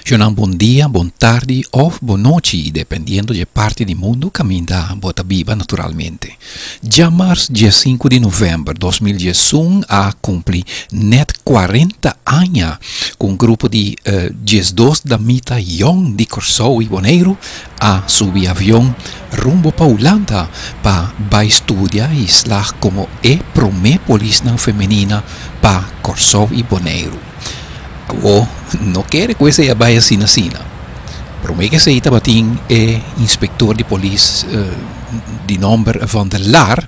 Shonnan bon dia, bon tardi of bon nochi, dependiendo dje parti di mundu kaminda bo ta biba naturalmente. Djamars diesinku di novèmber 2011 a kumpli nèt kuarenta aña ku un grupo di diesdos damita yòn di Kòrsou i Boneiru a subi avion rumbo pa Hulanda pa bai studia i slag komo e promé polisnan femenina pa Kòrsou i Boneiru. Awor no kere ku esei a bai asina asina. Promé ku esei tabatin e inspektor di polis di nòmber Van der Laar,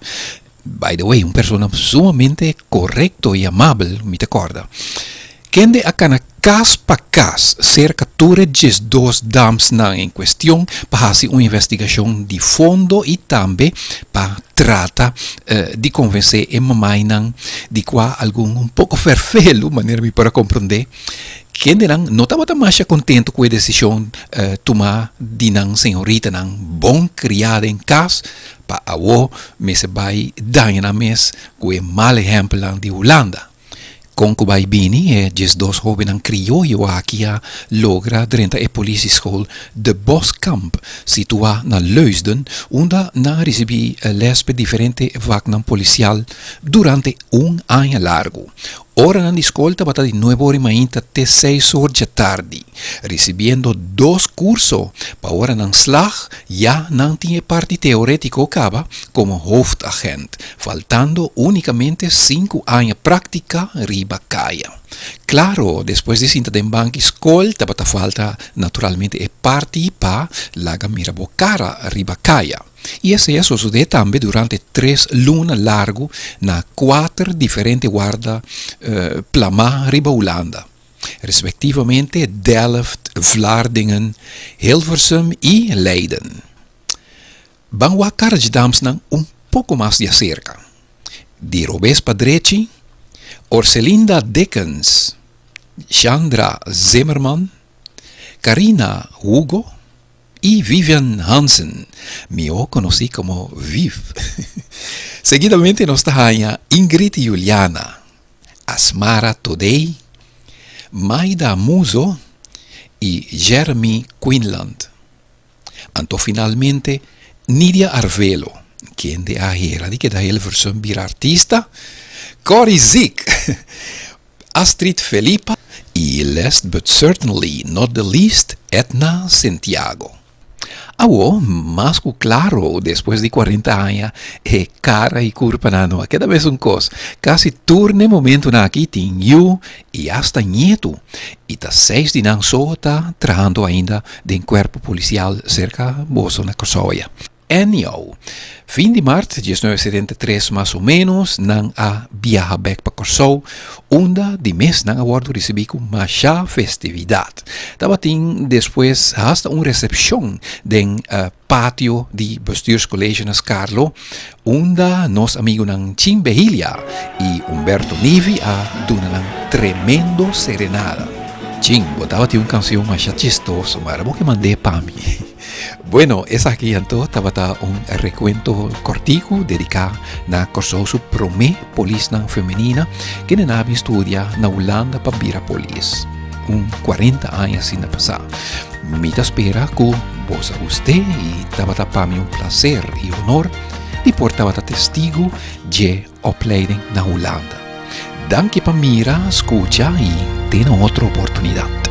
by the way un persona sumamente korekto i amabel mi ta kòrda, kende a kana kas pa kas serka tur e diesdos damsnan en kuestion pa hasi un investigashon di fondo i tambe pa trata di konvensé e mamainan di kua algun un poko fèrfelu, manera mi por a komprondé, kendenan no tabata masha kontentu ku e desishon tumá di nan señoritanan bon kriá den kas pa awo mester bai daña nan mes ku e mal ehèmpelnan di Hulanda. Kon ku bai bini e diesdos hóbennan krioyo aki a logra drenta e polisieschool De Boskamp, situá na Leusden, unda nan a risibí lès p'e diferente vaknan polisial durante un aña largu. Oranan di skol tabata di nuebe ora i mainta te seis or djatardi, risibiendo dos kurso pa ora nan slag ya nan tin e parti teorétiko kaba komo hoofdagent. Faltando únikamente sinku aña práktika riba kaya. Klaro, despues di sinta den banki skol tabata falta naturalmente e parti pa laga mira bo kara riba kaya. I esei a sosodé tambe durante tres luna largu na kuater diferente warda plamá riba Hulanda, respektivamente Delft, Vlaardingen, Hilversum i Leiden. Ban wak kara dje damsnan un poko mas di aserka. Di robes pa drechi, Orselinda Dickens, Shandra Zimmerman, Carina Hugo i Vivian Hansen, mihó konosí komo Viv. Seguidamente nos ta haña Ingrid Juliana, Asmara Todey, Maida Muzo i Jeremy Quinland. Anto finalmente Nydia Arvelo, kende a hera di keda Hilversum bira artista, Corrie Ziek, Astrid Felipa i last but certainly not the least Edna Sentiago. Awo, mas ku klaro, despues di kuarenta aña e kara i kurpanan no a keda mesun kos. Kasi tur n'e momentunan aki tin yu i asta ñetu, i ta seis di nan so ta trahando ainda den kuerpo polisial serka boso na Kòrsou aya. Anyhow, fin di mart 1973 mas o ménos nan a biaha bèk pa Kòrsou, unda di mes nan a wòrdu risibí ku masha festividat. Tabatin despues hasta un resepshon den patio di Bestuurscollege na Skarlo, unda nos amigunan Chin Behilia i Humberto Nivi a duna nan tremendo serenada. Chin, bo tabatin un kansion masha chistoso, mara bo ke mand'é pa mi. Bueno, esaki anto tabata un rekuento kòrtiku dediká na Kòrsou su promé polisnan femenina kende nan a bin studia na Hulanda pa bira polis un kuarenta aña asina pasá. Mi ta spera ku bos a gust'é i tabata pa mi un plaser i honor di por tabata testigu dje opleiding na Hulanda. Danki pa mira, skucha i te na otro oportunidat.